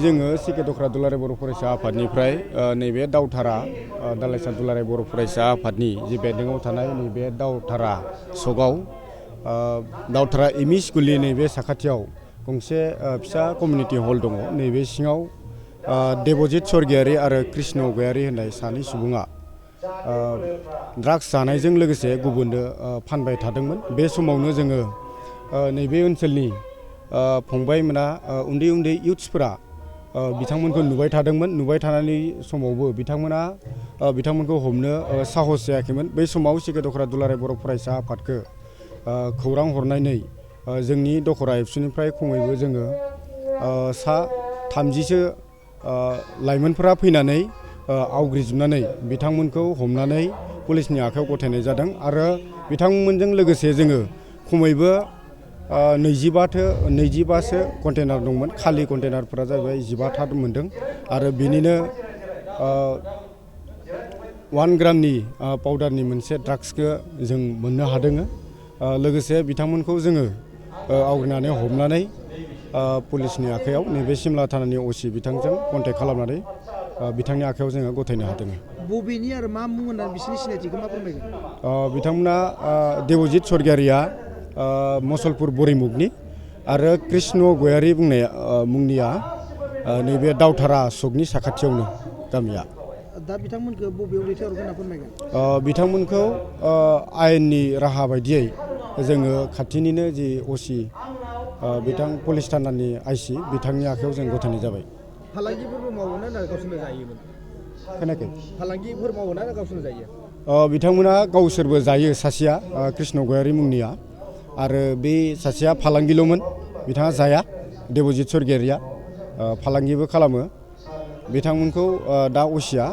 जोङो सिके दखरा दुलाराय बर' फरायसा आफादनिफ्राय नैबे दावधारा दालाइसा दुलाराय बर' फरायसा आफादनि जि बेन्दोङाव थानाय नैबे दावधारा सकआव दावधारा एमइ स्कुलनि नैबे साखाथियाव गंसे फिसा कमिउनिटि हल दङ। नैबे सिङाव देबजित स्वर्गियारि आरो कृष्ण गयारि होननाय सानै सुबुङा ड्राग्स जानायजों लोगोसे गुबुननो फानबाय थादोंमोन। बे समावनो जोङो नैबे ओनसोलनि फंबायमोना उन्दै उन्दै इउथ्सफोरा बिथांमोनखौ नुबाय थादोंमोन। नुबाय थानायनि समावबो बिथांमोनखौ हमनो साहस जायाखैमोन। बै समाव सिके दखरा दुलाराय बर' फरायसा आफादखौ खौरां हरनानै जोंनि दखरा एबसुनिफ्राय खमैबो जोङो सा 30सो लाइमोनफोरा फैनानै आवग्रिजोबनानै बिथांमोनखौ हमनानै पुलिसनि आखायाव गथायनाय जादों आरो बिथांमोनजों लोगोसे जोङो खमैबो 25सो कन्टेनार दंमोन। खालि कन्टेनारफोरा जाहैबाय 15था मोनदों आरो बिनिनो 1 ग्रामनि पाउडारनि मोनसे ड्राग्सखौ जों मोननो हादों। लोगोसे बिथांमोनखौ जोङो आवग्रिनानै हमनानै पुलिसनि आखायाव नैबे सिमला थानानि असि बिथांजों कन्टेक्ट खालामनानै बिथांनि आखायाव जोङो गथायनो हादों। बबेनि आरो मा मुं होननानै बिसोरनि सिनायथिखौ मा फोरमायगोन? बिथांमोना देबजित स्वर्गियारिया मसलपुर बरिमुगनि आरो कृष्ण गयारि मुंनिया नैबे दावधारा सकनि साखाथियावनो गामिया। दा बिथांमोनखौ बबेयाव दैथायहरगोन होनना फोरमायगोन? बिथांमोनखौ आयेननि राहा बायदियै जोङो खाथिनिनो जि असि बिथां पुलिस थानानि आइसि बिथांनि आखायाव जों गथायनाय जाबाय। फालांगिफोरबो मावोना गावसोरनो जायोमोन? खोनायाखै? फालांगिफोर मावोना गावसोरनो जायो? बिथांमोना गावसोरबो जायो। सासेया कृष्ण गयारि मुंनिया आरो बे सासेया फालांगिल'मोन, बिथाङा जाया। देबजित स्वर्गियारिया फालांगिबो खालामो। बिथांमोनखौ दा असिया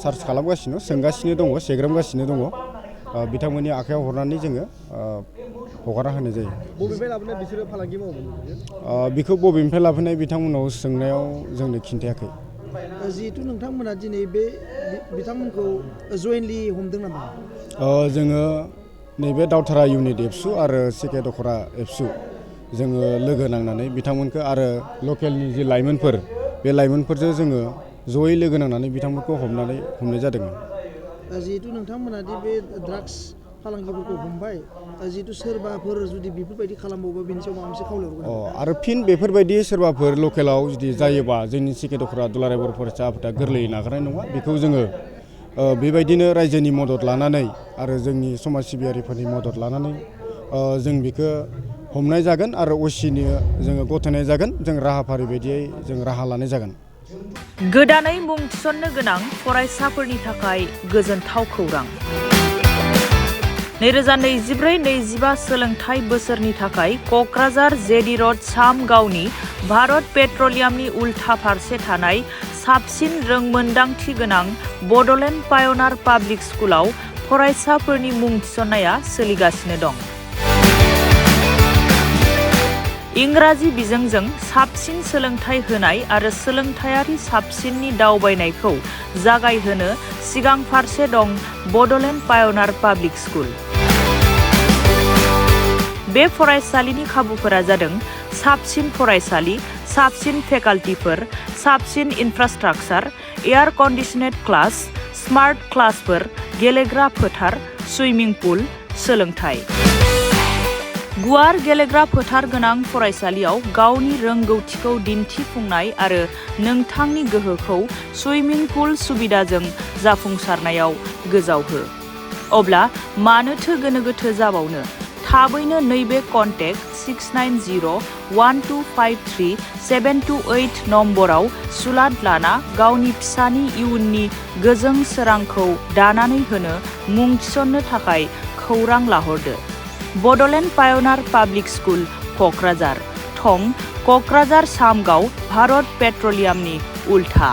सार्च खालामगासिनो, सोंगासिनो दङ, सेग्रोमगासिनो दङ। बिथांमोननि आखायाव हरनानै जोङो हगारना होनाय जायो। बबेनिफ्राय लाबोनाय बिसोरो फालांगि मावोमोन? बिखौ बबेनिफ्राय लाबोनाय बिथांमोनाव सोंनायाव जोंनो खिन्थायाखै। जिहेथु नोंथांमोना दिनै बे बिथांमोनखौ जयेनलि हमदों नामा? जोङो नैबे दावधारा इउनिट एबसु आरो सिके दखरा एबसु जोङो लोगो नांनानै बिथांमोनखौ आरो लकेलनि जि लाइमोनफोर बे लाइमोनफोरजों जोङो जयै लोगो नांनानै बिथांमोनखौ हमनाय जादों। जिहेतु नोंथांमोना दि बे ड्राग्स फालांगिफोरखौ हमबाय, जिहेतु सोरबाफोर जुदि बेफोरबायदि खालामबावोबा बेनि सायाव माबा मोनसे खावलायहरगोन? आरो फिन बेफोरबायदि सोरबाफोर लकेलाव जुदि जायोबा जोंनि सिके दखरा दुलाराय बर' फरायसा आफादा गोरलैयै नागारनाय नङा। बेखौ जोङो बेबायदिनो रायजोनि मदद लानानै आरो जोंनि समाज सिबियारिफोरनि मदद लानानै जों बेखौ हमनाय जागोन आरो असिनि जोङो गथायनाय जागोन। जों राहाफारि बायदियै जों राहा लानाय जागोन। गोदानै मुं थिसननो गोनां फरायसाफोरनि थाखाय गोजोनथाव खौरां। 2024-25 सोलोंथाइ बोसोरनि थाखाय क'क्राझार जेडि र'ड सामगावनि भारत पेट्रलियामनि उल्था फारसे थानाय साबसिन रोंमोन्दांथि गोनां बड'लेण्ड पायनार पाब्लिक स्कुलाव फरायसाफोरनि मुं थिसननाया सोलिगासिनो दं। इंराजि बिजोंजों साबसिन सोलोंथाइ होनाय आरो सोलोंथायारि साबसिननि दावबायनायखौ जागायहोनो सिगां फारसे दं बड'लेण्ड पायनार पाब्लिक स्कुल। बे फरायसालिनि खाबुफोरा जादों साबसिन फरायसालि, साबसिन फेकाल्टिफोर, साबसिन इनफ्रास्ट्राक्चार, एयार कन्डिशनेड क्लास, स्मार्ट क्लासफोर, गेलेग्रा फोथार, सुइमिं पुल, सोलोंथाइ। गुवार गेलेग्रा फोथार गोनां फरायसालियाव गावनि रोंगौथिखौ दिन्थिफुंनाय आरो नोंथांनि गोहोखौ सुइमिं पुल सुबिदाजों जाफुंसारनायाव गोजावहो। अब्ला मानोथो गोनो गोथो जाबावनो? थाबैनो नैबे कन्टेक्ट 6901253728 नम्बराव सुलाद लाना गावनि फिसानि इयुननि गोजों सोरांखौ दानानै होनो मुं थिसननो थाखाय खौरां लाहरदो। बड'लेण्ड पायनार पाब्लिक स्कुल, क'क्राझार। थं क'क्राझार सामगाव भारत पेट्रलियामनि उल्था।